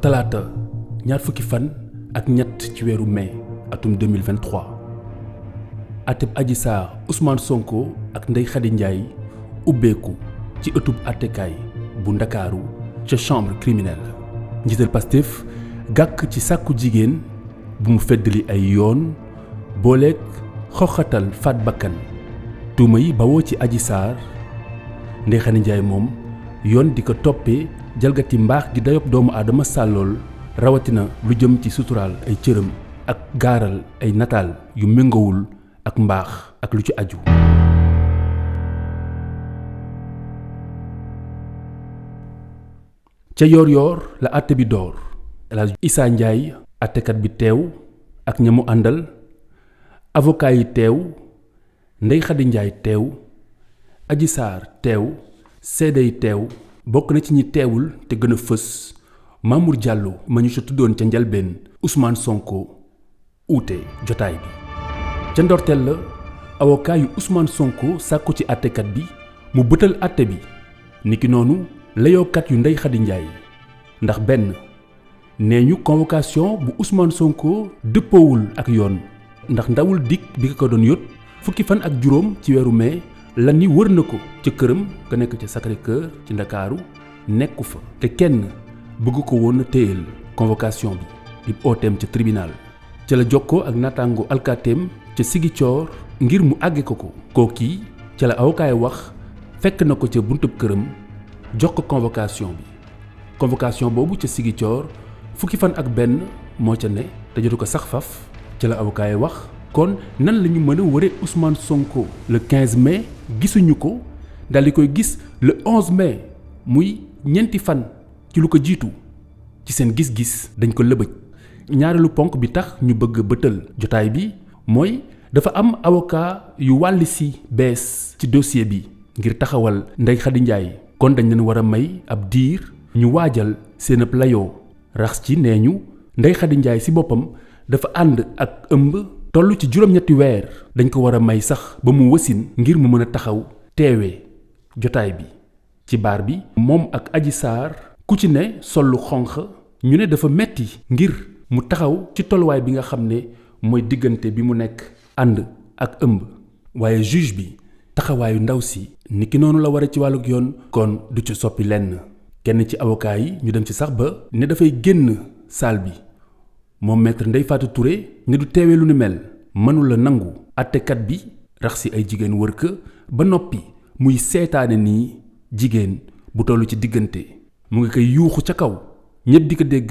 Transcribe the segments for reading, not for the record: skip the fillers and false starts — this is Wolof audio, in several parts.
talaata ñaar fukki fan ak ñett ci weeru mai atum 2023 ateb Adji Sarr Ousmane Sonko ak Ndeye Khady Ndiaye ubbeeku ci ëttub attekaay bu Ndakaaru ca chambre criminelle njiital Pastef gàkk ci sàkku jigéen bu mu feddali ay yoon booleeg xoxatal faat bakkan tuuma yi bawoo ci Adji Sarr Ndeye Khady Ndiaye moom yoon di ko toppee jalgati mbaax gi dayob doomu aadama sàllool rawatina lu jëm ci suturaal ay cëram ak gaaral ay nataal yu méngowul ak mbaax ak lu ci aju. ca yoor la àtte bi door El Hadj Issa Ndiaye àttekat bi teew ak ña mu àndal avocat yi teew Ndeye Khady Ndiaye teew Adji Sarr teew seede yi teew bokk na ci ñi teewul te gën a fës Mamour Diallo ma ñu sa tuddoon ca njalbeen Ousmane Sonko uute jotaay bi ca ndorteel la avocat yu Ousmane Sonko sàkku ci àttekat bi mu bëtal àtte bi niki noonu layookat yu Ndeye Khady Ndiaye ndax benn nee ñu convocation bu Ousmane Sonko dëppoowul ak yoon ndax ndawul dik bi ko doon yót fukki fan ak juróom ci weeru mai la ni wër na ko ca këram ka nekk ca Sacré-Cœur ci Ndakaaru nekku fa te kenn bëgg ko woon téyel convocation bi di ooteem ca tribunal ca la jokkoo ak naataango alkaateem ca Ziguinchor ngir mu àgge ko kookii ca la avocat wax fekk na ko ca buntub këram jox ko convocation boobu ca Ziguinchor fukki fan ak benn moo ca ne te jotu ko sax faf ca la avocat wax kon nan la ñu mën a wëree Ousmane Sonko le 15 mai gisuñu ko daal di koy gis le 11 mai muy ñeenti fan ci lu ko jiitu ci seen gis-gis dañ ko lëbëj ñaareelu ponk bi tax ñu bëgg bëtal jotaay bi mooy dafa am avocat yu wàlli si bees ci dossier bi ngir taxawal Ndeye Khady Ndiaye kon dañ leen war a may ab diir ñu waajal seen ab layoo rax ci nee ñu Ndeye Khady Ndiaye si boppam dafa ànd ak ëmb toll ci juróom-ñetti weer dañ ko war a may sax ba mu wasin ngir mu mën a taxaw teewee jotaay bi ci baar bi moom ak Adji Sarr ku ci ne sol lu xonq ñu ne dafa metti ngir mu taxaw ci tolluwaay bi nga xam ne mooy diggante bi mu nekk ànd ak ëmb waaye juge bi taxawaayu ndaw si niki noonu la wara ci wàllug yoon kon du ci soppi lenn kenn ci avocat yi ñu dem ci sax ba ne dafay génn salle bi moom maître Ndeye Fatou Touré ne du teewee lu ni mel mënula nangu àttekat bi rax si ay jigéen wër ka ba noppi muy seetaane nii jigéen bu toll ci diggante mu ngi koy yuuxu ca kaw ñépp di ko dégg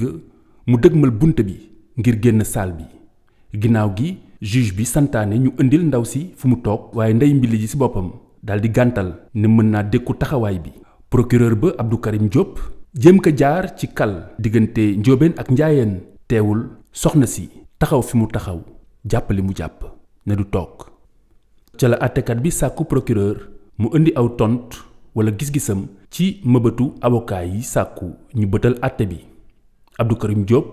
mu dëgmal bunt bi ngir génn salle bi ginnaaw gi juge bi santaane ñu indil ndaw si fu mu toog waaye ndey mbili ji si boppam daal di gàntal ne mën naa dékku taxawaay bi procureur ba Abdou Karim Diop jéem ko jaar ci kal diggante njóobeen ak njaayeen teewul soxna si taxaw fi mu taxaw jàppali mu jàpp ne du toog ca la àttekat bi sàkku procureur mu indi aw tont wala gis-gisam ci mëbëtu avocat yi sàkku ñu bëtal àtte bi Abdou Karim Diop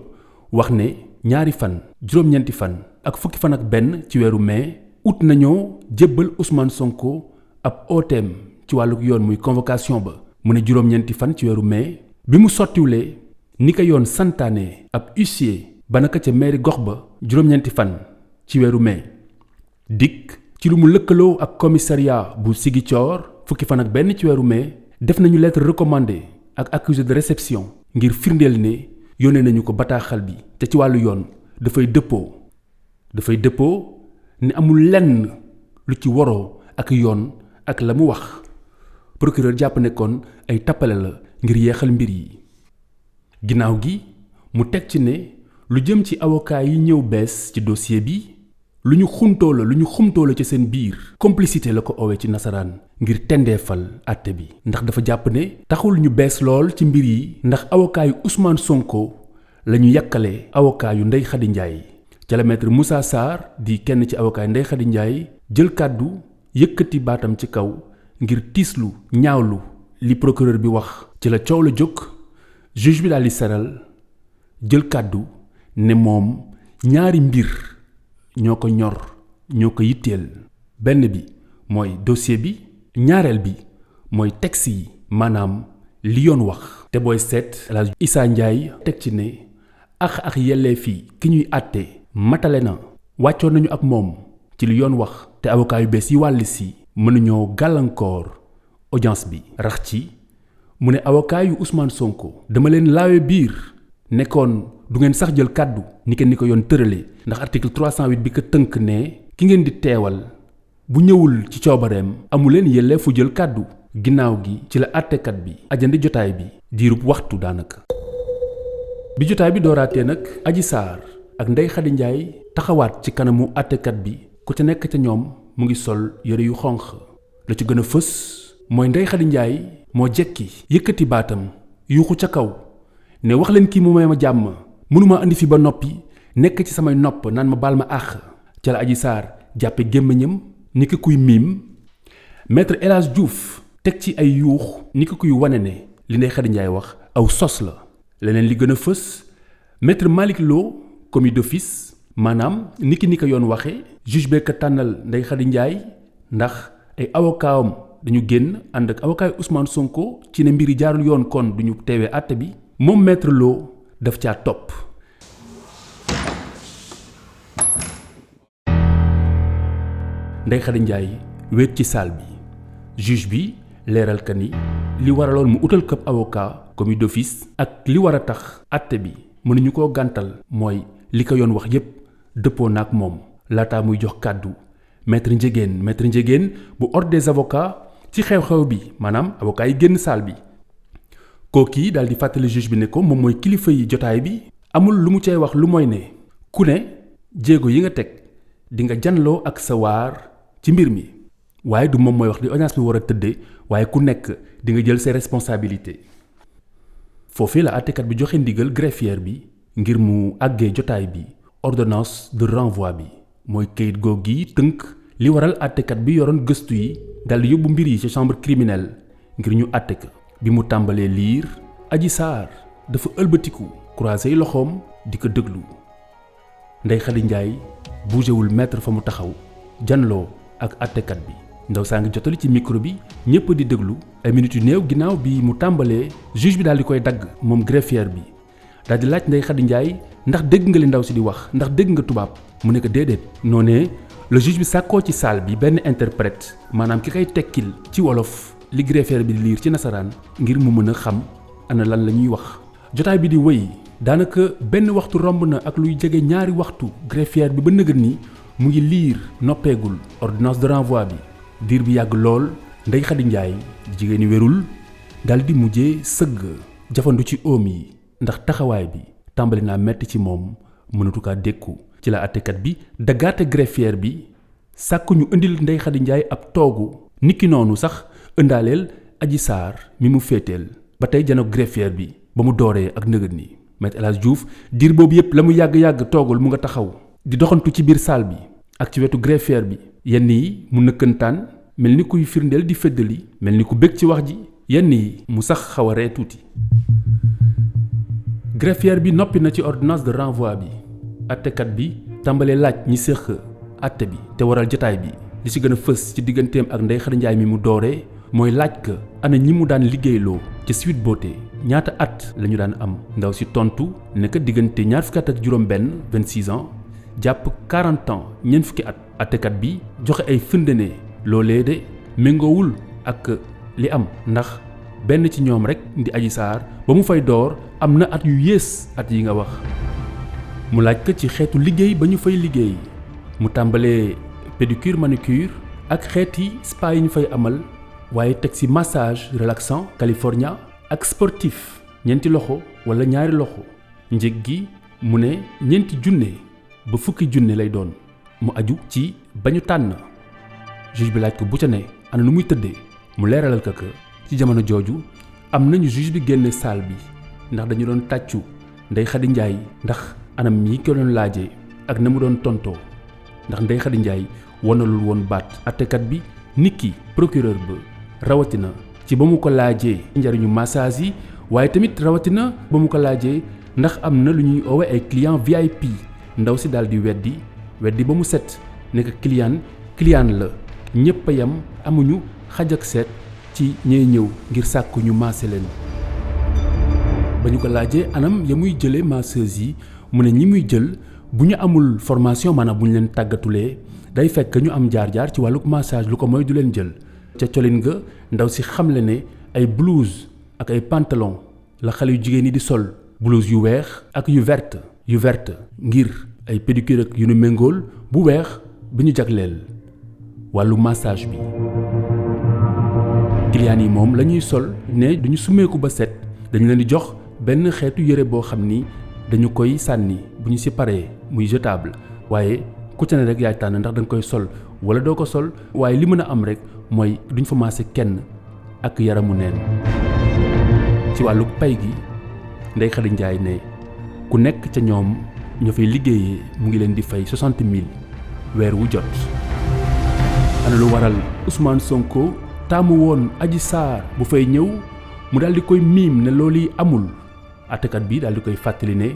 wax ne ñaari fan juróom-ñeenti fan ak fukki fan ak benn ci weeru mai ut nañoo jébbal Ousmane Sonko ab ooteem ci wàlluk yoon muy convocation ba mu ne juróom-ñeenti fan ci weeru mai bi mu sottiwulee ni ko yoon santaane ab huissier ba naka ca mairie gox ba juróom-ñeenti fan ci weeru mai dikk ci lu mu lëkkaloo ak commissariat bu Ziguinchor fukki fan ak benn ci weeru mai def nañu lettre recommandée ak accusé de réception ngir firndeel ne yónnee nañu ko bataaxal bi te ci wàllu yoon dafay dëppoo ne amul lenn lu ci waroo ak yoon ak la mu wax procureur jàpp ne kon ay tappale la ngir yeexal mbir yi ginnaaw gi mu teg ci ne lu jëm ci avocat yi ñëw bees ci dossier bi lu ñu xumtoo la ci seen biir complicité la ko oowee ci nasaraan ngir tendeefal àtte bi ndax dafa jàpp ne taxul ñu bees lool ci mbir yi ndax avocat yu Ousmane Sonko la ñu yàkkale avocat yu Ndeye Khady Ndiaye ca la maître Moussa Sarr di kenn ci avocat yu Ndeye Khady Ndiaye jël kàddu yëkkati baatam ci kaw ngir tiislu ñaawlu li procureur bi wax ci la coow la jóg juge bi daal di seral jël kàddu ne moom ñaari mbir ñoo ko ñor ñoo ko yitteel benn bi mooy dossier bi ñaareel bi mooy texte yi maanaam li yoon wax. te booy seet El Hadj Issa Ndiaye teg ci ne ak yelleef yi ki ñuy àtte matale na wàccoon nañu ak moom ci li yoon wax te avocat yu bees yi wàll si mënuñoo gàllankoor audience bi. rax ci mu ne avocat yu Ousmane Sonko dama leen laawe biir nekkoon du ngeen sax jël kàddu ni ko yoon tërale ndax article 308 bi ko tënk ne ki ngeen di teewal bu ñëwul ci coobareem amu leen yelleefu jël kàddu. ginnaaw gi ci la àttekat bi ajandi jotaay bi diirub waxtu daanaka. bi jotaay bi dooraatee nag Adji Sarr ak Ndeye Khady Ndiaye taxawaat ci kanamu àttekat bi ku ca nekk ca ñoom mu ngi sol yëre yu xonq la ci gën a fës mooy Ndeye Khady Ndiaye moo jekki yëkkati baatam yuuxu ca kaw ne wax leen kii mu may ma jàmm mënuma andi fi ba noppi nekk ci samay nopp naan ma baal ma àq. ca la Adji Sarr jàppe gémmiñam ni ki kuy miim. maître El Hadj Diouf teg ci ay yuux ni ki kuy wane ne li Ndeye Khady Ndiaye wax aw sos la. leneen li gën a fës maître Malick Lo commis d'office maanaam ni ko yoon waxe juge bee ko tànnal Ndeye Khady Ndiaye ndax ay avocatam dañu génn ànd ak avocat yi Ousmane Sonko ci ne mbir yi jaarul yoon kon duñu teewee àtte bi. moom maître Lo daf caa topp. Ndeye Khady Ndiaye wéet ci salle bi juge bi leeral ka ni li waraloon mu utal këpp avocat commis d'office ak li war a tax àtte bi mënuñu koo gàntal mooy li ko yoon wax yépp dëppoo na ak moom. laataa muy jox kàddu maître Ndiégène bu ordre des avocats ci xew-xew bi maanaam avocat yi génn salle bi. kooki daal di fàttali juge bi ne ko moom mooy kilifa yi jotaay bi amul lu mu cay wax lu mooy ne ku ne jéego yi nga teg di nga janloo ak sa waar ci mbir mi waaye du moom mooy wax di audience bi war a tëddee waaye ku nekk di nga jël ses responsabilités. foofee la àttekat bi joxe ndigal greffier bi ngir mu àggee jotaay bi ordonnance de renvoi bi mooy kayit googu gi tënk li waral àttekat bi yoroon gëstu yi dal di yóbbu mbir yi ci chambre criminelle ngir ñu àtte ko. bi mu tàmbalee liir Adji Sarr dafa ëlbatiku croisé yi loxoom di ko déglu. Ndeye Khady Ndiaye bougéwul maître fa mu taxaw janloo ak àttekat bi ndaw saa ngi jotali ci micro bi ñëpp di déglu. ay minutes yu néew ginnaaw bi mu tàmbalee juge bi daal di koy dagg moom greffier bi daal di laaj Ndeye Khady Ndiaye ndax dégg nga li ndaw si di wax ndax dégg nga tubaab mu ne ko déedéet. noonee le juge bi sàkkoo ci salle bi benn interprète maanaam ki koy tekkil ci wolof li greffier bi di liir ci nasaraan ngir mu mën a xam ana lan la ñuy wax. jotaay bi di wëy daanaka benn waxtu romb na ak luy jege ñaari waxtu greffier bi ba nëgën ni mu ngi liir noppeegul ordonnance de renvoi bi diir bi yàgg lool. Ndeye Khady Ndiaye jigéen ñi wérul dal di mujjee sëgg jafandu ci oom yi ndax taxawaay bi tàmbali naa metti ci moom mënatu kaa dékku. ci la àttekat bi daggaate greffier bi sàkk ñu indil Ndeye Khady Ndiaye ab toogu niki noonu sax ëndaaleel Adji Sarr mi mu féeteel ba tey janoog greffier bi ba mu dooree ak nëgët ni. Maître El Hadj Diouf diir boobu yépp la mu yàgg-yàgg toogul mu nga taxaw di doxantu ci biir salle bi ak ci wetu greffier bi. yenn yi mu nëkkantaan mel ni kuy firndeel di feddali mel ni ku bég ci wax ji yenn yi mu sax xaw a ree tuuti. greffier bi noppi na ci ordonnance de renvoi bi àttekat bi tàmbalee laaj ñi séq àtte bi te waral jotaay bi li ci gën a fës ci digganteem ak Ndeye Khady Ndiaye mi mu dooree mooy laaj ka ana ñi mu daan liggéeyloo ci Sweet Beauté ñaata at la ñu daan am. ndaw si tontu ne ka diggante ñaar fukki at ak juróom-benn 26 ans jàpp 40 ans ñeent fukki at. àttekat bi joxe ay firnde ne loolee de méngoowul ak li am ndax benn ci ñoom rek di Adji Sarr ba mu fay door am na at yu yées at yi nga wax. mu laaj ko ci xeetu liggéey ba ñu fay liggéey mu tàmbalee pédicure manucure ak xeeti spa yi ñu fay amal waaye teg ci massage relaxant california ak sportif ñeenti loxo wala ñaari loxo. njëg gi mu ne ñeenti junne ba fukki junne lay doon mu aju ci ba ñu tànn. juge bi laaj ko bu ca ne ana nu muy tëddee mu leeralal ko ci jamono jooju am nañu juge bi génne salle bi ndax dañu doon tàccu Ndeye Khady Ndiaye ndax anam yi ko doon laajee ak na mu doon tontoo ndax Ndeye Khady Ndiaye wanalul woon baat. àttekat bi niki procureur ba rawatina ci ba mu ko laajee njariñu massage yi waaye tamit rawatina ba mu ko laajee ndax am na lu ñuy oowe ay client VIP. ndaw si daal di weddi ba mu set nekk client la ñépp a yam amuñu xaj ak seet ci ñey ñëw ngir sàkku ñu maase leen. ba ñu ko laajee anam ya muy jëlee masseuse yi mu ne ñi muy jël bu ñu amul formation maanaam bu ñu leen tàggatulee day fekk ñu am jaar-jaar ci wàllu massage lu ko mooy du leen jël. ca colin ga ndaw si xamle ne ay blouse ak ay pantalon la xale yu jigéen yi di sol blouse yu weex ak yu verte ngir ay pédicure ak yu nu méngool bu weex bi ñu jagleel wàllu massage bi. clients yi moom la ñuy sol ne duñu summeeku ba set dañu leen di jox benn xeetu yére boo xam ni dañu koy sànni bu ñu si paree muy jetable waaye ku ca ne rek yaay tànn ndax da nga koy sol wala doo ko sol waaye li mën a am rek mooy duñ fa maase kenn ak yaramu neen. ci wàllu pay gi Ndeye Khady Ndiaye ne ku nekk ca ñoom ñoo fay liggéeyee mu ngi leen di fay 60 000 weer wu jot. ana lu waral Ousmane Sonko taamu woon Adji Sarr bu fay ñëw mu daal di koy miim ne loolu yi amul àttekat bi daal di koy fàttali ne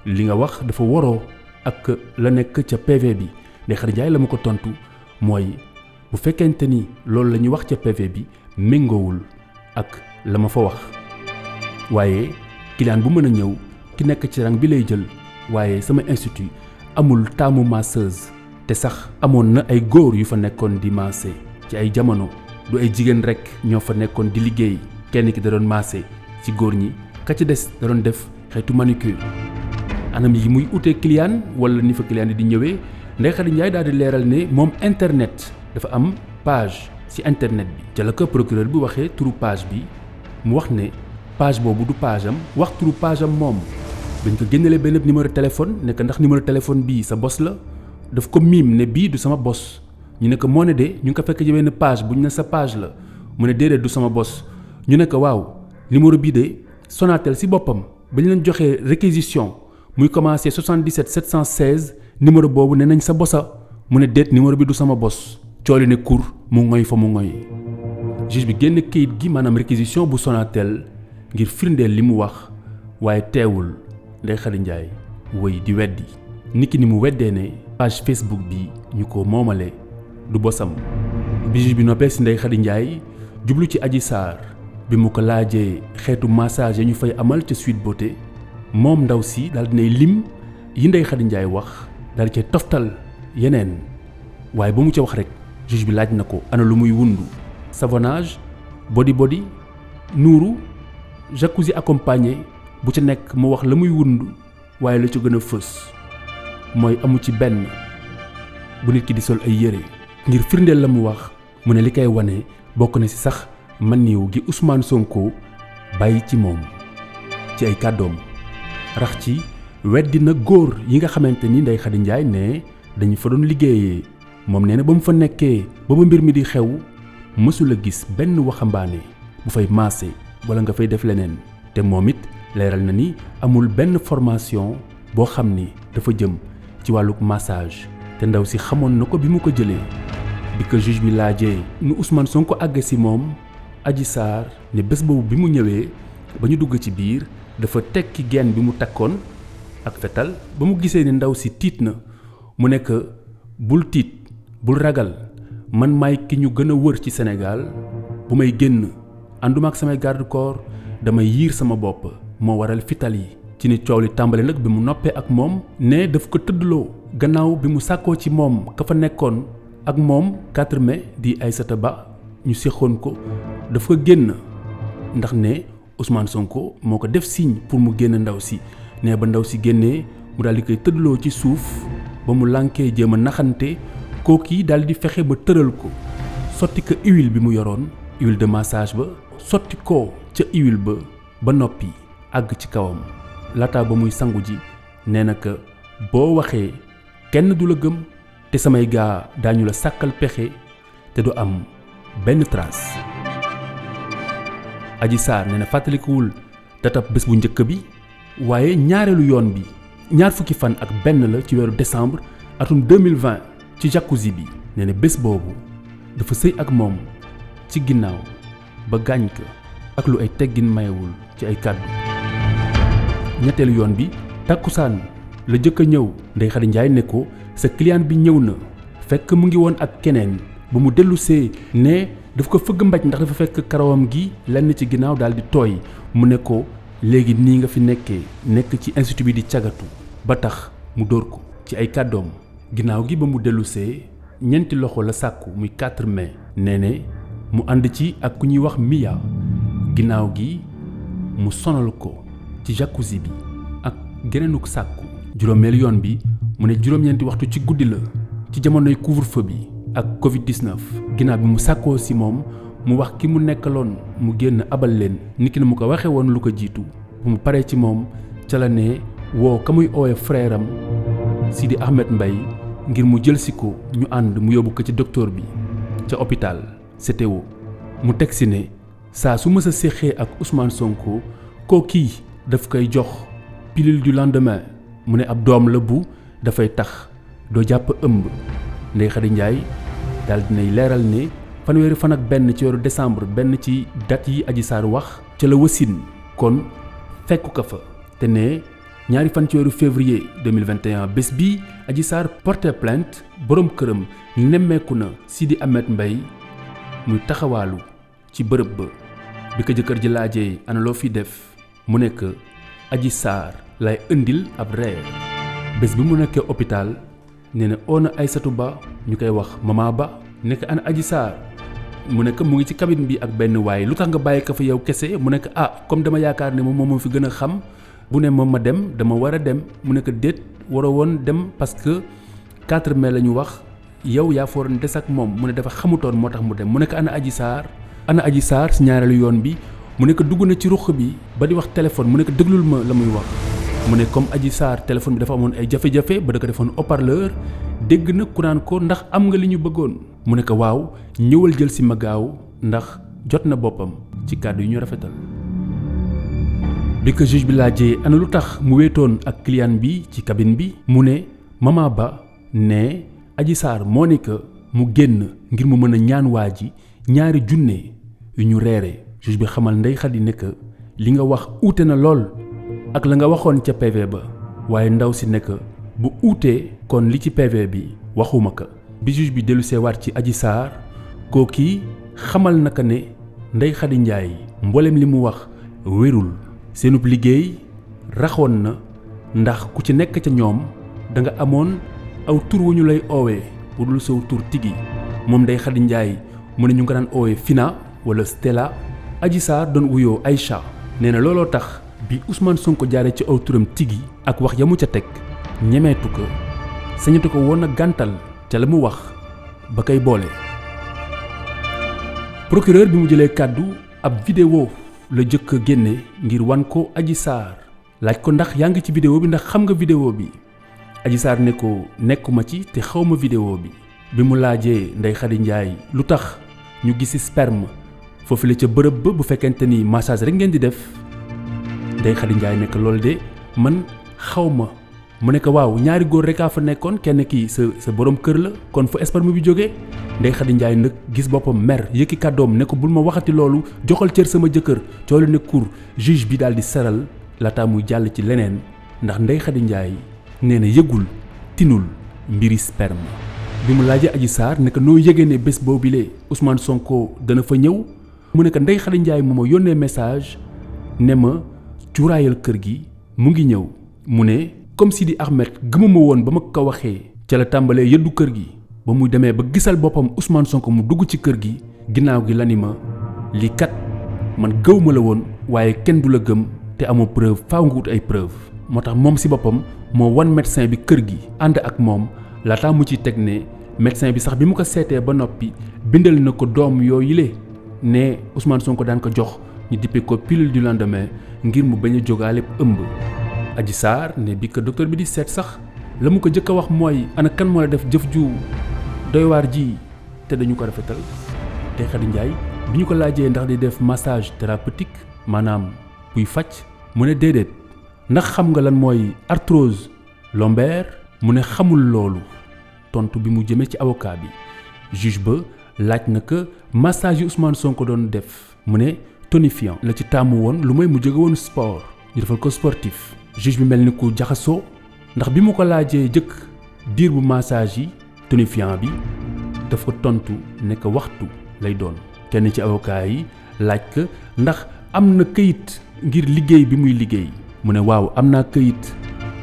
li nga wax dafa waroo ak la nekk ca PV bi. Ndeye Khady Ndiaye la ma ko tontu mooy bu fekkente ni loolu la ñuy wax ca PV bi méngoowul ak la ma fa wax waaye client bu mën a ñëw ki nekk ci rang bi lay jël waaye sama institut amul taamu masseuse te sax amoon na ay góor yu fa nekkoon di massé ci ay jamono du ay jigéen rek ñoo fa nekkoon di liggéey kenn ki da doon massé ci góor ñi ka ci des da doon def xeetu manucure. anam yi muy utee client wala ni fa client yi di ñëwee Ndeye Khady Ndiaye daal di leeral ne moom internet dafa am page ci internet bi. ca la ko procureur bi waxee turu page bi mu wax ne page boobu du page am wax turu page am moom dañ ko génnelee benn numéro téléphone ne ndax numéro téléphone bii sa bos la daf ko miim ne bii du sama bos ñu ne ko moo ne de ñu ngi ko fekk ci benn page bu ñu ne sa page la mu ne déedéet du sama bos ñu ne ko waaw numéro bii de Sonatel ci boppam ba ñu leen joxee réquisition muy commencé 77 716 numéro boobu ne nañ sa bosa mu ne déet numéro bi du sama bos cooli ne kur mu ngoy fa mu ngoy. juge bi génn kayit gi maanaam réquisition bu Sonatel ngir firndeel li mu wax waaye teewul Ndeye Khady Ndiaye woy di weddi niki ni mu weddee ne page Facebook bi ñu ko moomale du bosam. bi juge bi noppee ci Ndeye Khady Ndiaye jublu ci Adji Sarr bi mu ko laajee xeetu massage ya ñu fay amal ca Sweet Beauté moom ndaw si daal dinay lim yi Ndeye Khady Ndiaye wax daal di cay toftal yeneen waaye ba mu ca wax rek juge bi laaj na ko ana lu muy wundu savonnage body nuuru jacuzzi accompagné bu ca nekk mu wax la muy wundu waaye la ca gën a fës mooy amu ci benn bu nit ki di sol ay yére ngir firndeel la mu wax mu ne li koy wane bokk na ci sax maniw gi Ousmane Sonko bàyyi ci moom ci ay kàddoom rax ci weddi na góor yi nga xamante ni Ndeye Khady Ndiaye ne dañu fa doon liggéeyee moom nee na ba mu fa nekkee ba mbir mi di xew mësul a gis benn waxambaane bu fay maase wala nga fay def leneen te moom it leeral na ni amul benn formation boo xam ni dafa jëm ci wàllu massage te ndaw si xamoon na ko bi mu ko jëlee bi ko juge bi laajee nu Ousmane Sonko àgg si moom Adji Sarr ne bés boobu bi mu ñëwee ba ñu dugg ci biir dafa tekki geen bi mu takkoon ak fetal ba mu gisee ne ndaw si tiit na mu nekk bul tiit bul ragal man maay ki ñu gën a wër ci Sénégal bu may génn ànduma ak samay garde corps damay yiir sama bopp moo waral fital yi ci ni coow li tàmbale nag bi mu noppee ak moom ne daf ko tëddloo gannaaw bi mu sàkkoo ci moom ka fa nekkoon ak moom 4 mai di Aïssata Ba ñu séqoon ko dafa ko génn ndax ne Ousmane Sonko moo ko def signe pour mu génn ndaw si ne ba ndaw si génnee mu daal di koy tëddloo ci suuf ba mu lànkee jéem a naxante kooki daal di fexe ba tëral ko sotti ko huile bi mu yoroon huile de massage ba sotti ko ca huile ba noppi àgg ci kawam laata ba muy sangu ji nee na que boo waxee kenn du la gëm te samay gaa daañu la sàkkal pexe te du am benn trace. Adji Sarr nee na fàttalikuwul datab bés bu njëkk bi waaye ñaareelu yoon bi ñaar fukki fan ak benn la ci weeru décembre atum 2020 ci jacuzzi bi nee na bés boobu dafa sëy ak moom ci ginnaaw ba gaañ ko ak lu ay teggin mayewul ci ay kàddu. ñetteelu yoon bi tàkkusaan la jëkk a ñëw Ndeye Khady Ndiaye ne ko sa client bi ñëw na fekk mu ngi woon ak keneen ba mu dellu see ne daf ko fëgg mbaj ndax dafa fekk karawam gi lenn ci ginnaaw daal di tooy mu ne ko léegi nii nga fi nekkee nekk ci institut bi di cagatu ba tax mu dóor ko ci ay kàddoom. ginnaaw gi ba mu dellusee ñeenti loxo la sàkku muy 4 mai nee mu ànd ci ak ku ñuy wax Mia. ginnaaw gi mu sonal ko ci jacuzzi bi ak geneenuk sàkku. juróomeelu yoon bi mu ne juróom-ñeenti waxtu ci guddi la ci jamonoy couvre-feu bi ak Covid-19. ginnaaw bi mu sàkkoo si moom mu wax ki mu nekkaloon mu génn abal leen niki na mu ko waxee woon lu ko jiitu. bu mu paree ci moom ca la ne woo ka muy oowe frère am Sidi Ahmed Mbaye ngir mu jël si ko ñu ànd mu yóbbu ko ci docteur bi ca hôpital CTO. mu teg si ne saa su mës a séexee ak Ousmane Sonko kii daf koy jox pilule du lendemain. mu ne ab doom la bu dafay tax doo jàpp ëmb. Ndeye Khady Ndiaye daal dinay leeral ne fanweeri fan ak benn ci weeru décembre benn ci date yi Adji Sarr wax ca la wasin kon fekku ko fa. te ne ñaari fan ci weeru février 2021 bés bi Adji Sarr porté plainte borom këram nemmeeku na Sidi Ahmed Mbaye muy taxawaalu ci bërëb ba. bi ko jëkkër ji laajee ana loo fi def mu nekk Adji Sarr lay indil ab reer. bés bi mu nekkee hôpital nee na oo na Aïssatou Ba ñu koy wax Mama Ba nekk ana Adji Sarr mu nekk mu ngi ci cabine bi ak benn waaye lu tax nga bàyyi ko fa yow kese mu nekk comme dama yaakaar ne moom moo fi gën a xam bu ne moom ma dem dama war a dem mu nekk déet waroo woon dem parce que 4 mai la ñu wax yow yaa fa waroon des ak moom mu ne dafa xamutoon moo tax mu dem mu nekk ana Adji Sarr si ñaareelu yoon bi mu nekk dugg na ci ruq bi ba di wax téléphone mu nekk déglul ma la muy wax. mu ne comme Adji Sarr téléphone bi dafa amoon ay jafe-jafe ba da ko defoon haut-parleur dégg na ku naan ko ndax am nga li ñu bëggoon mu ne ko waaw ñëwal jël si ma gaaw ndax jot na boppam ci kàddu yu ñu rafetal. bi ko juge bi laajee ana lu tax mu wéetoon ak client bi ci cabine bi mu ne Mama Ba ne Adji Sarr moo ne que mu génn ngir mu mën a ñaan waa ji ñaari junne yu ñu reere. juge bi xamal Ndeye Khady ne que li nga wax uute na lool ak la nga waxoon ca PV ba waaye ndaw si nekk bu uutee kon li ci PV bi waxuma ko. bi juge bi dellu seewaat ci Adji Sarr kooki xamal naka ne Ndeye Khady Ndiaye mboolem li mu wax wérul. seenub liggéey raxoon na ndax ku ci nekk ca ñoom da nga amoon aw tur wu ñu lay oowee wudul saw tur tigi moom Ndeye Khady Ndiaye mu ne ñu nga daan oowee Fina wala Stella. Adji Sarr doon wuyoo Aïcha nee na looloo tax bi Ousmane Sonko jaaree ci aw turam tigi ak wax ya mu ca teg ñemeetu ko sañatu ko woon a gàntal ca la mu wax ba koy boole. procureur bi mu jëlee kàddu ab vidéo la jëkk a génne ngir wan ko Adji Sarr laaj ko ndax yaa ngi ci vidéo bi ndax xam nga vidéo bi Adji Sarr ne ko nekkuma ci te xawma vidéo bi mu laajee Ndeye Khady Ndiaye lu tax ñu gisi sperme foofu la ca bërëb ba bu fekkente ni massage rek ngeen di def Ndeye Khady Ndiaye nekk loolu de man xawma mu nekk waaw ñaari góor rek a fa nekkoon kenn kii sa borom kër la kon fu sperme bi jógee Ndeye Khady Ndiaye nag gis boppam mer yëkki kàddoom ne ko bul ma waxati loolu joxal cër sama jëkkër coolu ne cour juge bi daal di seral laata muy jàll ci leneen ndax Ndeye Khady Ndiaye nee na yëgul tinul mbiri sperme bi mu laajee Adji Sarr ne ko noo yëgee ne bés boobile Ousmane Sonko dana fa ñëw mu ne ko Ndeye Khady Ndiaye mu ma yónnee message ne ma cuuraayal kër gi mu ngi ñëw mu ne comme Sidi Ahmed gëmuma woon ba ma ko waxee ca la tàmbalee yëddu kër gi ba muy demee ba gisal boppam Ousmane Sonko mu dugg ci kër gi ginnaaw gi la ni ma lii kat man gëw ma la woon waaye kenn du la gëm te amoo preuve faaw nga wut ay preuve moo tax moom si boppam moo wan médecin bi kër gi ànd ak moom laataa mu ciy teg ne médecin bi sax bi mu ko seetee ba noppi bindal na ko doom yooyu le ne Ousmane Sonko daan ko jox ñu dippee ko pilule du lendemain ngir mu bañ a jógaale ëmb. Adji Sarr ne bi ko docteur bi di seet sax la mu ko jëkk a wax mooy ana kan moo la def jëf ju doy waar ji te dañu ko rafetal. Ndeye Khady Ndiaye bi ñu ko laajee ndax di def massage thérapeutique maanaam buy faj mu ne déedéet ndax xam nga lan mooy arthrose lombaire mu ne xamul loolu tontu bi mu jëmee ci avocat bi. juge ba laaj na ko massage yi Ousmane Sonko doon def mu ne tonifiant la ci taamu woon lu may mu jóge woon sport ñu defal ko sportif. juge bi mel ni ku jaxasoo ndax bi mu ko laajee jëkk diir bu massage yi tonifiant bi daf ko tontu ne ko waxtu lay doon. kenn ci avocat yi laaj ko ndax am na këyit ngir liggéey bi muy liggéey mu ne waaw am naa këyit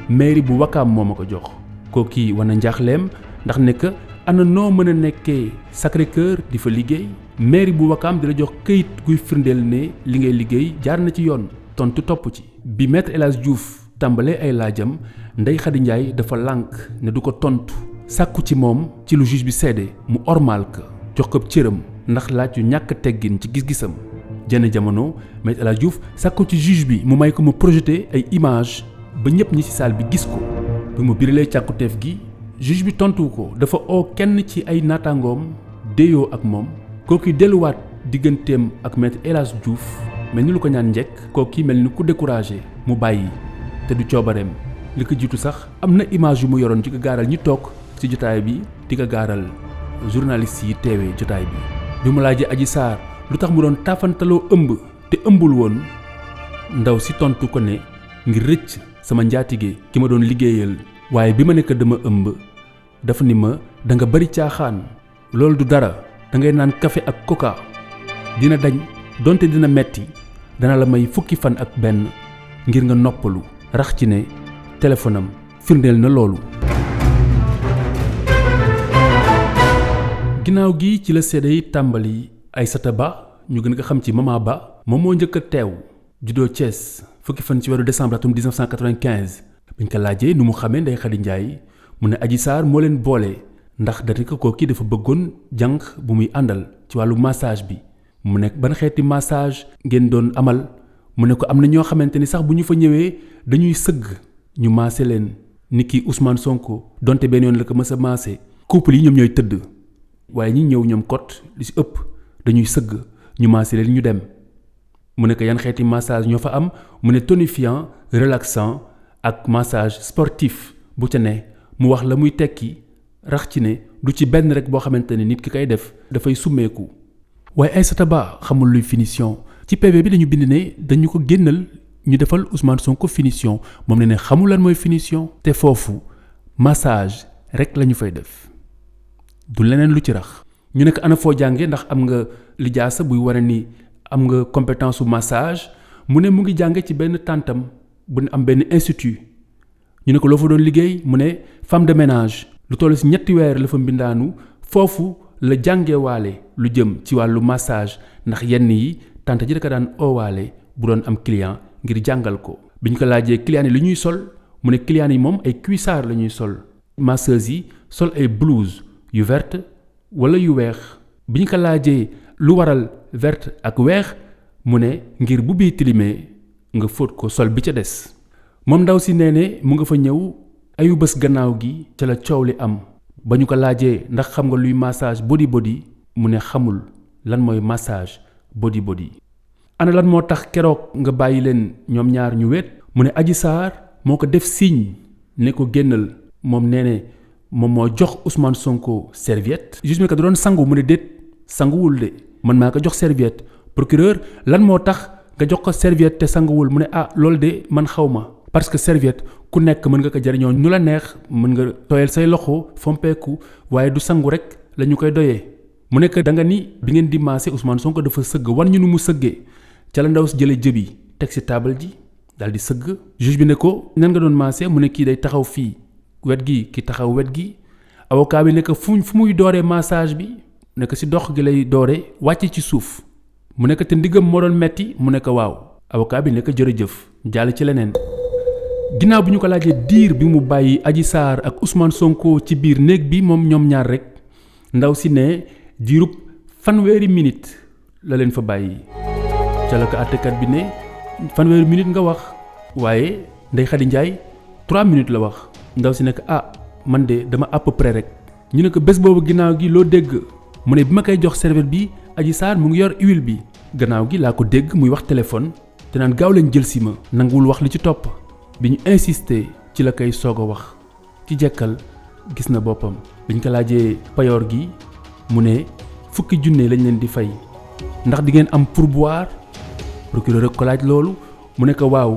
mairie bu Wakaam moo ma ko jox kooki wana njaaxleem ndax ne que ana noo mën a nekkee Sacré-Cœur di fa liggéey mairie bu Wakaam di la jox këyit guy firndeel ne li ngay liggéey jaar na ci yoon tontu topp ci bi maître El Hadj Diouf tàmbalee ay laajam Ndeye Khady Ndiaye dafa lànk ne du ko tontu sàkku ci moom ci lu juge bi seede mu ormal ka jox ko cëram ndax laaj yu ñàkk teggin ci gis-gisam jenn jamono maître El Hadj Diouf sàkku ci juge bi mu may ko mu projeté ay image ba ñëpp ñi ci salle bi gis ko bi mu biralee càkkuteef gi juge bi tontu ko dafa oo kenn ci ay naataangoom déyoo ak moom kooku delluwaat digganteem ak maître El Hadj Diouf mel ni lu ko ñaan njëkk kooku mel ni ku découragé mu bàyyi te du coobareem li ko jiitu sax am na image yu mu yoroon ci ko gaaral ñi toog ci jotaay bi di ko gaaral journaliste yi teewee jotaay bi mu laajee Adji Sarr lu tax mu doon taafantaloo ëmb te ëmbul woon ndaw si tontu ko ne ngir rëcc sama njaatige ki ma doon liggéeyal waaye bi ma nekk dama ëmb dafa ni ma da nga bari caaxaan loolu du dara da ngay naan café ak coca dina dañ donte dina metti dana la may fukki fan ak benn ngir nga noppalu rax ci ne téléphone am firndeel na loolu. ginnaaw gi ci la seede yi tàmbali Aïssata Ba ñu gën ko xam ci Mama Ba moom moo njëkk a teew juddoo Thiès fukki fan ci weeru décembre atum 1995 biñ ko laajee nu mu xamee Ndeye Khady Ndiaye mu ne Adji Sarr moo leen boole ndax dati ko kooki dafa bëggoon jànq bu muy àndal ci wàllu massage bi mu nekk ban xeeti massage ngeen doon amal mu ne ko am na ñoo xamante ni sax bu ñu fa ñëwee dañuy sëgg ñu maase leen ni ki Ousmane Sonko donte benn yoon la ko mës a maase couple yi ñoom ñooy tëdd waaye ñi ñëw ñoom kot li ci ëpp dañuy sëgg ñu maase leen ñu dem mu ne ko yan xeeti massage ñoo fa am mu ne tonifiant relaxant ak massage sportif bu ca ne mu wax la muy tekki rax ci ne du ci benn rek boo xamante ne nit ki koy def dafay summeeku waaye Aïssata Ba xamul luy finition ci PV bi dañu bind ne dañu ko génnal ñu defal Ousmane Sonko finition moom ne xamul lan mooy finition te foofu massage rek la ñu fay def du leneen lu ci rax ñu ne ko ana foo jànge ndax am nga lijaasa buy wane ni am nga compétence su massage mu ne mu ngi jànge ci benn tàntam bu am benn institut ñu ne ko loo fa doon liggéey mu ne femme de ménage lu toll ci 3 weer la fa mbindaanu foofu la jàngewaale lu jëm ci wàllu massage ndax yenn yi tante ji da ko daan oowaale bu doon am client ngir jàngal ko biñ ko laajee client yi li ñuy sol mu ne client yi moom ay cuissard la ñuy sol masseuses yi sol ay blouse yu verte wala yu weex biñ ko laajee lu waral verte ak weex mu ne ngir bu bii tilimee nga fóot ko sol bi ca des moom ndaw si nee ne mu nga fa ñëw ayu bés gannaaw gi ca la coow li am ba ñu ko laajee ndax xam nga luy massage body mu ne xamul lan mooy massage body ana lan moo tax keroog nga bàyyi leen ñoom ñaar ñu wéet mu ne Adji Sarr moo ko def signe ne ko génnal moom nee ne moom moo jox Ousmane Sonko serviette juge bi ka doon sangu mu ne déet sanguwul de man maa ko jox serviette procureur lan moo tax nga jox ko serviette te sanguwul mu ne loolu de man xaw ma parce que serviette ku nekk mën nga ko jariñoo nu la neex mën nga tooyal say loxo fompeeku waaye du sangu rek la ñu koy doyee mu nekk da nga ni bi ngeen di maase Ousmane Sonko dafa sëgg wan ñu nu mu sëggee ca la ndaw si jëlee jëbi teg si taabal ji daal di sëgg juge bi ne ko nan nga doon maase mu ne kii day taxaw fii wet gi ki taxaw wet gi avocat bi ne ko fu muy dooree massage bi ne ko si dox gi lay dooree wàcc ci suuf mu ne ko te ndiggam moo doon metti mu ne ko waaw avocat bi ne ko jërëjëf jàll ci leneen ginnaaw bi ñu ko laajee diir bi mu bàyyi Adji Sarr ak Ousmane Sonko ci biir néeg bi moom ñoom ñaar rek ndaw si ne diirub 1 minute la leen fa bàyyi ca la ko àttekat bi ne 1 minute nga wax waaye Ndeye Khady Ndiaye 3 minutes la wax ndaw si ne ko man de dama à peu près rek ñu ne ko bés boobu ginnaaw gi loo dégg mu ne bi ma koy jox serviette bi Adji Sarr mu ngi yor huile bi gannaaw gi laa ko dégg muy wax téléphone te naan gaaw leen jël si ma nanguwul wax li ci topp bi ñu insisté ci la koy soog a wax ci jekkal gis na boppam bi ñu ko laajee payoor gi mu ne 10 junne lañ leen di fay ndax di ngeen am pourboire procureur rek ko laaj loolu mu ne ko waaw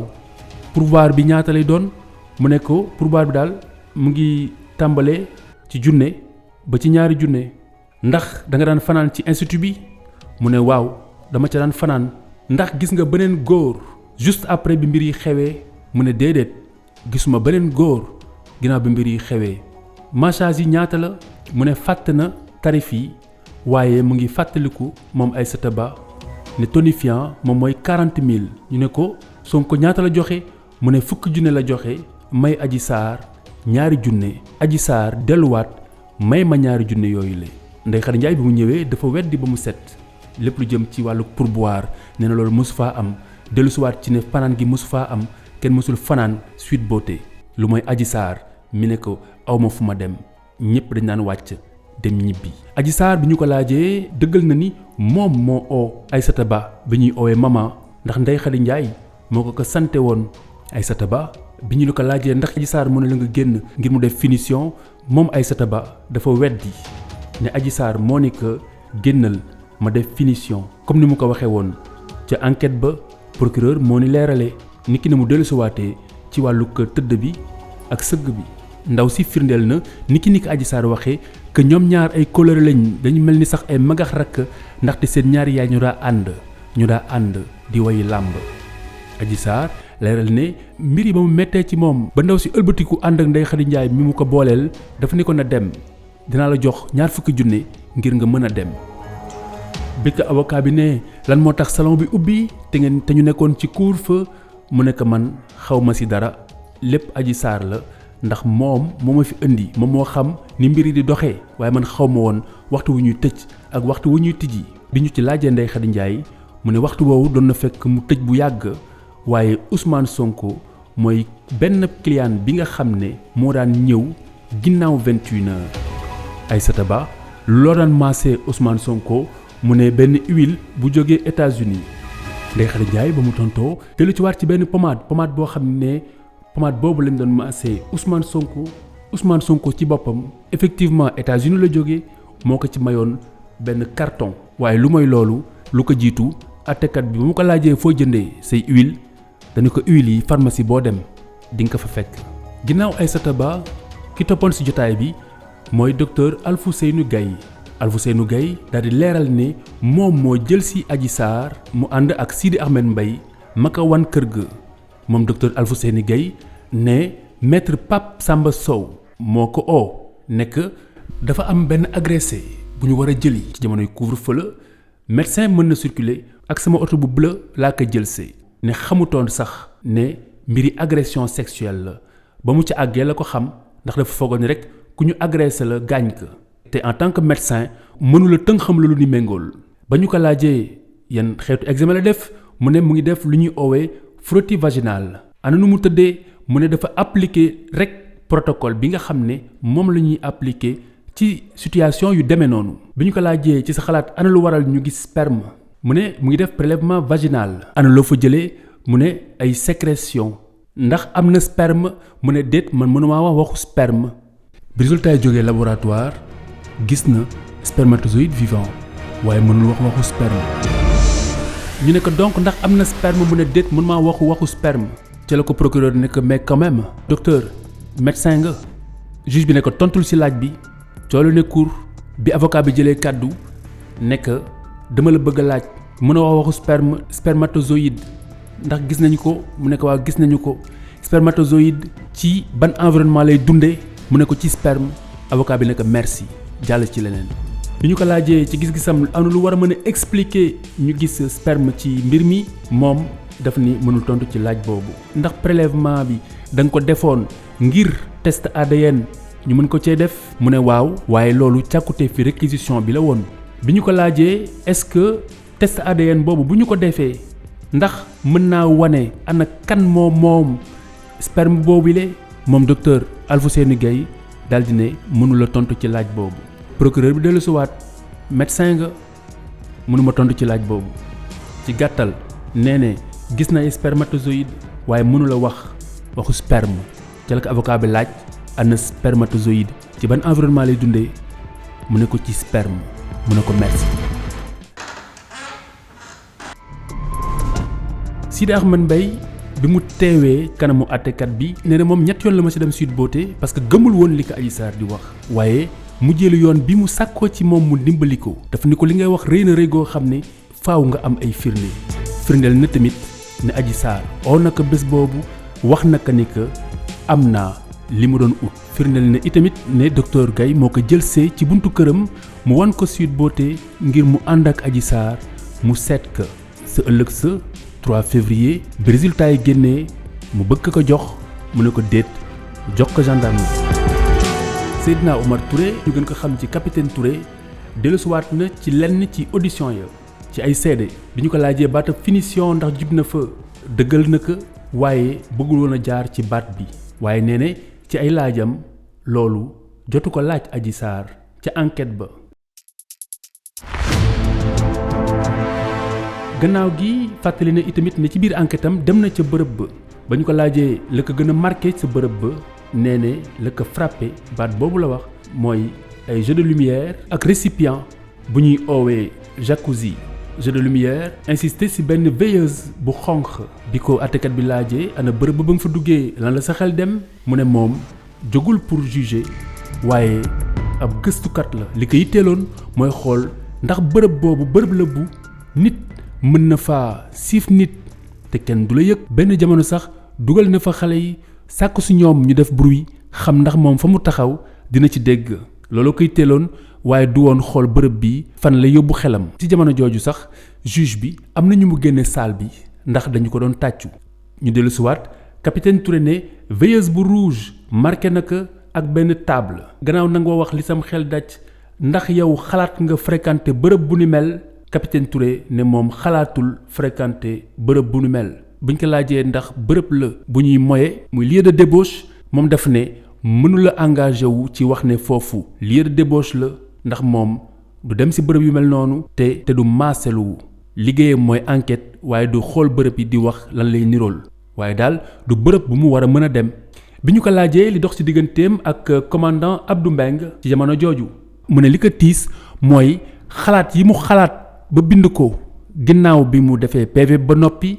pourboire bi ñaata lay doon mu ne ko pourboire bi daal mu ngi tàmbalee ci junne ba ci 2 junne ndax da nga daan fanaan ci institut bi mu ne waaw dama ca daan fanaan ndax gis nga beneen góor juste après bi mbir yi xewee mu ne déedéet gisuma beneen góor ginnaaw bi mbir yi xewee. massage yi ñaata la mu ne fàtt na tarif yi waaye mu ngi fàttaliku moom Aïssata Ba ne tonifiant moom mooy 40 000 ñu ne ko Sonko ñaata la joxe mu ne fukki junne la joxe may Adji Sarr ñaari junne Adji Sarr delluwaat may ma ñaari junne yooyu la. Ndeye Khady Ndiaye bi mu ñëwee dafa weddi ba mu set lépp lu jëm ci wàllu pourboire nee na loolu mosu faa am dellusiwaat ci ne fanaan gi mosu faa am kenn mosul fanaan Sweet Beauté lu mooy Adji Sarr mi ne ko awma fu ma dem ñëpp dañ daan wàcc dem ñibbi. Adji Sarr bi ñu ko laajee dëggal na ni moom moo oo Aïssata Ba bi ñuy oowee maman ndax Ndeye Khady Ndiaye moo ko sante woon. Aïssata Ba bi ñu ko laajee ndax Adji Sarr mu ne la nga génn ngir mu def finition moom Aïssata Ba dafa weddi ne Adji Sarr moo ni que génnal ma def finition comme ni mu ko waxee woon ca enquête ba procureur moo ni leerale ni ki ne mu dellusiwaatee ci wàllu tëdd bi ak sëgg bi. ndaw si firndeel na ni ki Adji Sarr waxee que ñoom ñaar ay kóllëre lañ dañu mel ni sax ay magax rakk ndaxte seen ñaari yaay ñu daa ànd di woy làmb. Adji Sarr leeral ne mbir yi ba mu méttee ci moom ba ndaw si ëlbatiku ànd ak Ndeye Khady Ndiaye mi mu ko booleel dafa ni ko na dem dinaa la jox 20 junne ngir nga mën a dem. bi ko avocat bi ne lan moo tax salon bi ubbi te ñu nekkoon ci couvre-feu mu nekk man xaw ma si dara lépp Adji Sarr la ndax moom moo ma fi indi moom moo xam ni mbir yi di doxee waaye man xaw ma woon waxtu wu ñuy tëj ak waxtu wu ñuy tijji. bi ñu ci laajee Ndeye Khady Ndiaye mu ne waxtu woowu doon na fekk mu tëj bu yàgg. waaye Ousmane Sonko mooy benn client bi nga xam ne moo daan ñëw ginnaaw 21h. Aïssata Ba loo daan maasee Ousmane Sonko mu ne benn huile bu jógee États-Unis. Ndeye Khady Ndiaye ba mu tontoo te lu ci waat ci benn pommade boo xam ne pommade boobu lañ doon maasee Ousmane Sonko ci boppam effectivement États-Unis la jógee moo ko ci mayoon benn carton. waaye lu mooy loolu lu ko jiitu attekat bi ba mu ko laajee foo jëndee say huile. dañu ko huile yi pharmacie boo dem di nga ko fa fekk. ginnaaw Aïssata Ba ki toppoon ci jotaay bi mooy docteur Alfousseynou Gaye daal di leeral ne moom moo jël si Adji Sarr mu ànd ak Sidi Ahmed Mbaye ma ko wan kër ga. moom docteur Alfousseynou Gaye ne maître Pape Samba Sow moo ko oo nekk dafa am benn agressé bu ñu war a jëli ci jamonoy couvre-feu la médecin mën na circuler ak sama oto bu bleu laa ko jëlsee. ne xamutoon sax ne mbiri agression sexuelle la ba mu ci àggee la ko xam ndax dafa foogoon ni rek ku ñu agressé la gaañ ko te en tant que médecin mënula tënk xam lu ni méngool. ba ñu ko laajee yan xeetu examen la def mu ne mu ngi def lu ñuy oowee frottis vaginal. ana nu mu tëddee mu ne dafa appliquer rek protocole bi nga xam ne moom la ñuy appliquer ci situation yu demee noonu. bi ñu ko laajee ci sa xalaat ana lu waral ñu gis sperme. mu ne mu ngi def prélèvement vaginal. ana loo fa jëlee mu ne ay sécrétion ndax am na sperme mu ne déet man mënumaa wax waxu sperme. bi résultat yi jógee laboratoire gis na spermatozoïde vivant waaye mënul wax waxu sperme. ñu ne ko donc ndax am na sperme mu ne déet mënumaa waxu sperme. ca la ko procureur ne ko mais quand même docteur médecin nga. juge bi ne ko tontul ci laaj bi coolu ne cour bi avocat bi jëlee kàddu ne ko dama la bëgg a laaj mën a wax waxu spermatozoïde ndax gis nañu ko mu ne ko waaw gis nañu ko spermatozoïde ci ban environnement lay dundee mu ne ko ci sperme. avocat bi ne ko merci jàll ci leneen. bi ñu ko laajee ci gis-gisam am na lu war a mën a expliquer ñu gis sperme ci mbir mi moom daf ni mënul tontu ci laaj boobu. ndax prélèvement bi da nga ko defoon ngir test ADN ñu mën ko cee def mu ne waaw waaye loolu càkkute fi réquisition bi la woon. bi ñu ko laajee est-ce que test ADN boobu bu ñu ko defee ndax mën naa wane ana kan moom sperme boobu le moom docteur Alfousseynou Gaye daal di ne mënula tontu ci laaj boobu. procureur bi dellu si waat médecin nga mënuma tontu ci laaj boobu ci gàttal nee ne gis na spermatozoïde waaye mënula waxu sperme ca la ko avocat bi laaj ana spermatozoïde ci ban environnement lay dundee mu ne ko ci sperme mu ne ko merci. Sidi Ahmed Mbaye bi mu teewee kanamu àttekat bi nee na moom ñett yoon la ma ci dem Sweet Beauté parce que gëmul woon li ko Adji Sarr di wax waaye mujjeelu yoon bi mu sàkkoo ci moom mu dimbali ko dafa ni ko li ngay wax rëy na rëy goo xam ne faaw nga am ay firnde firndeel na tamit ne Adji Sarr oo na ko bés boobu wax na ko ni que am naa li mu doon ut. firndeel na itamit ne docteur Gaye moo ko jëlsee ci buntu këram mu wan ko Sweet Beauté ngir mu ànd ak Adji Sarr mu seet ko sa ëllëg sa 3 février bi résultat yi génnee mu bëgg ko jox mu ne ko déet jox ko gendarme. Seydina Omar Touré ñu gën ko xam ci capitaine Touré dellusiwaat na ci lenn ci audition ya ci ay seede bi ñu ko laajee baatab finition ndax jub na fa dëggal na ko waaye bëggul woon a jaar ci baat bi waaye nee ne ci ay laajam loolu jotu ko laaj Adji Sarr ca enquête ba. gannaaw gi fàttali na itamit ne ci biir enquête am dem na ca bërëb ba ñu ko laajee la ko gën a marqué sa bërëb ba nee ne la ko frappé baat boobu la wax mooy ay jeux de lumière ak récipient bu ñuy oowee jacuzzi. jeu de lumière insisté ci benn veilleuse bu xonq bi ko àttekat bi laajee ana bërëb ba nga fa duggee lan la sa xel dem mu ne moom jógul pour juger waaye ab gëstukat la li ko yitteeloon mooy xool ndax bërëb boobu bërëb la bu nit mën na faa siif nit te kenn du la yëg. benn jamono sax dugal na fa xale yi sàkk su ñoom ñu def bruit xam ndax moom fa mu taxaw dina ci dégg loolu ko yitteeloon waaye du woon xool bërëb bi fan la yóbbu xelam. ci jamono jooju sax juge bi am na ñu mu génne salle bi ndax dañu ko doon tàccu. ñu dellu siwaat capitaine Touré ne veilleuse bu rouge marqué na ko ak benn table. gannaaw nangoo wax li sam xel daj ndax yow xalaat nga fréquenté bërëb bu ni mel capitaine Touré ne moom xalaatul fréquenté bërëb bu ni mel. buñ ko laajee ndax bërëb la bu ñuy moye muy lieu de débauche moom daf ne mënula engagé wu ci wax ne foofu lieu de débauche la. ndax moom du dem ci bërëb yu mel noonu te du maaselu liggéeyam mooy enquête waaye du xool bërëb yi di wax lan lay nirool waaye daal du bërëb bu mu war a mën a dem. bi ñu ko laajee li dox ci digganteem ak commandant Abdou Mbengue ci jamono jooju mu ne li ko tiis mooy xalaat yi mu xalaat ba bind ko ginnaaw bi mu defee PV ba noppi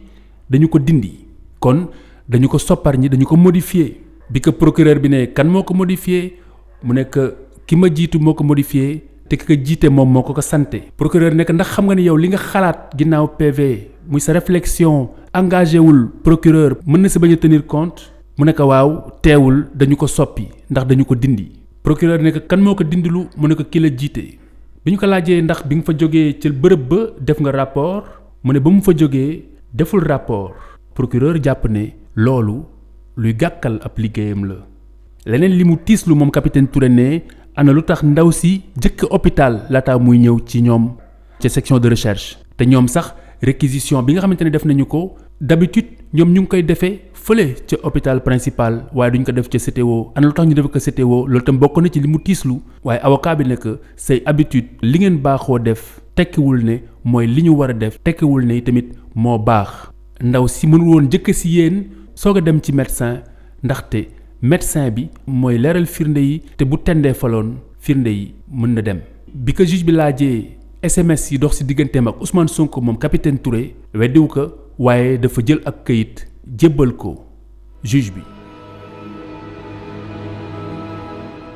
dañu ko dindi kon dañu ko soppar ñi dañu ko modifié. bi ko procureur bi ne kan moo ko modifié mu nekk ki ma jiitu moo ko modifié te ki ko jiite moom moo ko santé. procureur nekk ndax xam nga ni yow li nga xalaat ginnaaw PV muy sa réflexion engagé wul procureur mën na si bañ a tenir compte mu nekk waaw teewul dañu ko soppi ndax dañu ko dindi. procureur nekk kan moo ko dindilu mu ne ko ki la jiite. bi ñu ko laajee ndax bi nga fa jógee ci bërëb ba def nga rapport mu ne ba mu fa jógee deful rapport. procureur jàpp ne loolu luy gàkkal ab liggéeyam la. leneen li mu tiislu moom capitaine Touré ne ana lu tax ndaw si jëkk hôpital laata muy ñëw ci ñoom ca section de recherche te ñoom sax réquisition bi nga xamante ne def nañu ko d'habitude ñoom ñu ngi koy defee fële ca hôpital principal waaye duñ ko def ca CTO ana lu tax ñu def ko CTO loolu tam bokk na ci li mu tiislu waaye avocat bi ne que say habitude li ngeen baaxoo def tekkiwul ne mooy li ñu war a def tekkiwul ne tamit moo baax ndaw si mënul woon jëkk si yéen soog a dem ci médecin ndaxte médecin bi mooy leeral firnde yi te bu tendee faloon firnde yi mën na dem. bi ko juge bi laajee SMS yi dox ci digganteem ak Ousmane Sonko moom capitaine Touré weddiwu ko waaye dafa jël ak këyit jébbal ko juge bi.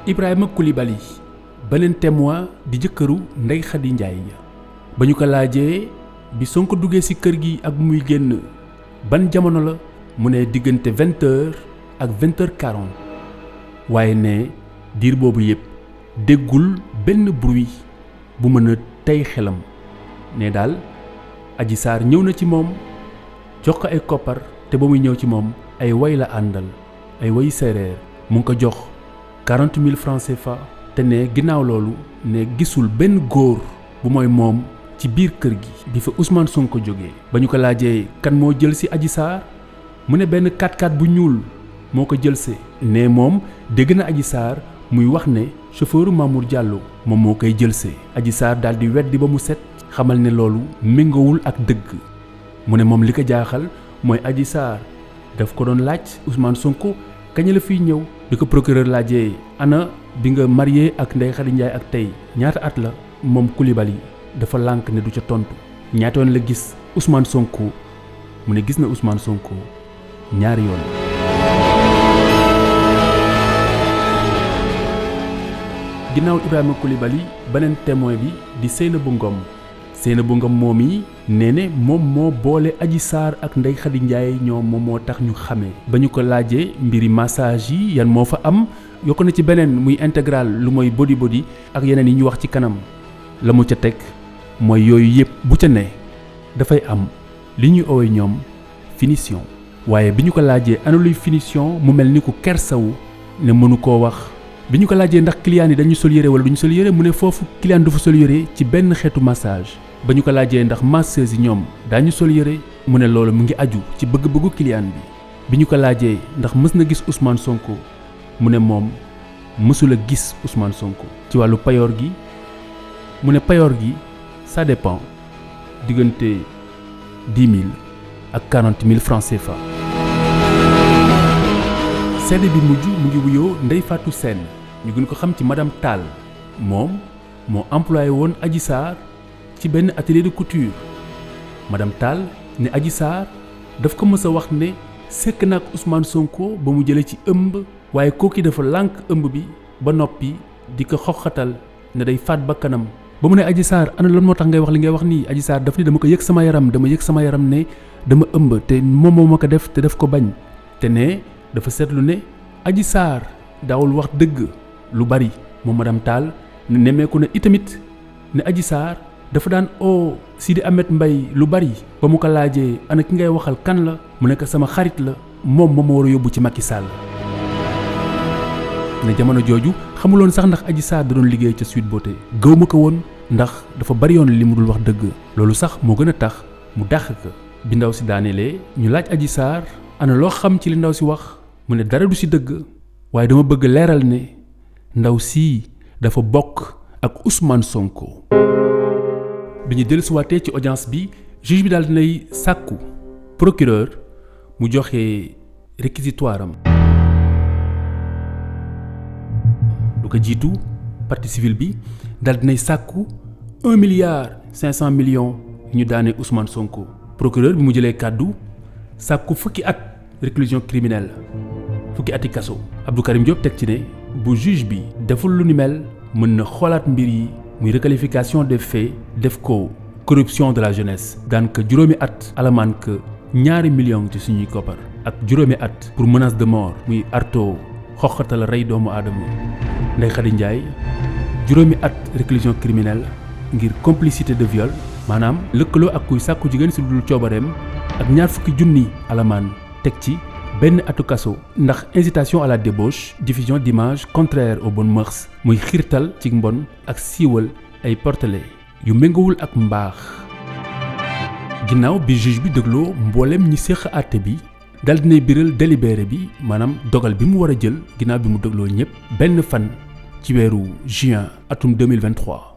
Ibrahima Coulibaly beneen témoin di jëkkëru Ndeye Khady Ndiaye ba ñu ko laajee bi Sonko duggee ci kër gi ak muy génn ban jamono la mu ne diggante 20h ak 20h40 waaye ne diir boobu yépp déggul benn bruit bu mën a tey xelam ne daal Adji Sarr ñëw na ci moom jox ko ay koppar te ba muy ñëw ci moom ay way la àndal ay way séeréer mu ngi ko jox 40 000 francs CFA te ne ginnaaw loolu ne gisul benn góor bu mooy moom ci biir kër gi bi fa Ousmane Sonko jógee. ba ñu ko laajee kan moo jël ci Adji Sarr mu ne benn 4x4 bu ñuul moo ko jëlsee ne moom dégg na Adji Sarr muy wax ne chauffeuru Mamour Diallo moom moo koy jëlsee. Adji Sarr daal di weddi ba mu set xamal ne loolu méngawul ak dëgg mu ne moom li ko jaaxal mooy Adji Sarr daf ko doon laaj Ousmane Sonko kañ la fiy ñëw. bi ko procureur laajee ana bi nga marié ak Ndeye Khady Ndiaye ak tey ñaata at la moom Coulibaly dafa lànk ne du ca tontu. ñaata yoon la gis Ousmane Sonko mu ne gis na Ousmane Sonko ñaari yoon. ginnaaw Ibrahima Coulibaly beneen témoin bi di Seynabou Ngom Seynabou Ngom moom yi nee ne moom moo boole Adji Sarr ak Ndeye Khady Ndiaye ñoom moom moo tax ñu xamee ba ñu ko laajee mbiri massage yi yan moo fa am yokk na ci beneen muy intégral lu mooy body ak yeneen yi ñu wax ci kanam la mu ca teg mooy yooyu yëpp bu ca ne dafay am li ñuy oowee ñoom finition waaye bi ñu ko laajee ana luy finition mu mel ni ku kersawu ne mënu koo wax bi ñu ko laajee ndax client yi dañu sol yére wala duñu sol yére mu ne foofu client du fa sol yére ci benn xeetu massage ba ñu ko laajee ndax masseuse yi ñoom daañu sol yére mu ne loolu mu ngi aju ci bëgg-bëggu client bi ñu ko laajee ndax mës na gis Ousmane Sonko mu ne moom mësula gis Ousmane Sonko ci wàllu payoor gi mu ne payoor gi ça dépend diggante 10 000 ak 40 000 francs CFA. seede bi mujj mu ngi wuyoo Ndeye Fatou Sène ñu gën ko xam ci madame Tall moom moo employé woon Adji Sarr ci benn atelier de couture madame Tall ne Adji Sarr daf ko mës a wax ne sekk na ak Ousmane Sonko ba mu jëlee ci ëmb waaye kooki dafa lànk ëmb bi ba noppi di ko xoxatal ne day faat ba kanam ba mu ne Adji Sarr ana lan moo tax ngay wax li ngay wax nii Adji Sarr daf ni dama ko yëg sama yaram ne dama ëmb te moom moo ma ko def te daf ko bañ te ne dafa seetlu ne Adji Sarr daawul wax dëgg lu bari moom madame Tall ne nemmeeku ne itamit ne Adji Sarr dafa daan Sidi Ahmed Mbaye lu bari ba mu ko laajee ana ki ngay waxal kan la mu nekk sama xarit la moom ma war a yóbbu ci Macky Sall ne jamono jooju xamuloon sax ndax Adji Sarr da doon liggéey ca Sweet Beauté gëw ma ko woon ndax dafa bari yoon li mu dul wax dëgg loolu sax moo gën a tax mu dàq ko bi ndaw si daanelee ñu laaj Adji Sarr ana loo xam ci li ndaw si wax mu ne dara du si dëgg waaye dama bëgg leeral ne ndaw sii dafa bokk ak Ousmane Sonko. bi ñu dellusiwaatee ci audience bi juge bi daal dinay sàkku procureur mu joxe réquisitoire am. lu ko jiitu partie civile bi daal dinay sàkku 1,5 milliard ñu daane Ousmane Sonko. procureur bi mu jëlee kàddu sàkku fukki at réclusion criminelle fukki ati kaso. Abdou Karim Diop teg ci ne bu juge bi deful lu ni mel mën na xoolaat mbir yi muy requalification des faits def ko corruption de la jeunesse daan ko juróomi at alamaan ko 2 millions ci suñuy koppar ak juróomi at pour menace de mort muy arto xoxatal rey doomu aadama. Ndeye Khady Ndiaye juróomi at réclusion criminelle ngir complicité de viol maanaam lëkkaloo ak kuy sàkku jigéen si dul coobareem ak 20 000 alamaan teg ci benn atu kaso ndax incitation à la débauche diffusion d'images contraires aux bonnes mœurs muy xiirtal ci mbon ak siiwal ay portele yu méngawul ak mbaax. ginnaaw bi juge bi dégloo mboolem ñi séq àtte bi dal dinay biral délibéré bi maanaam dogal bi mu war a jël ginnaaw bi mu dégloo ñëpp benn fan ci weeru juin atum 2023.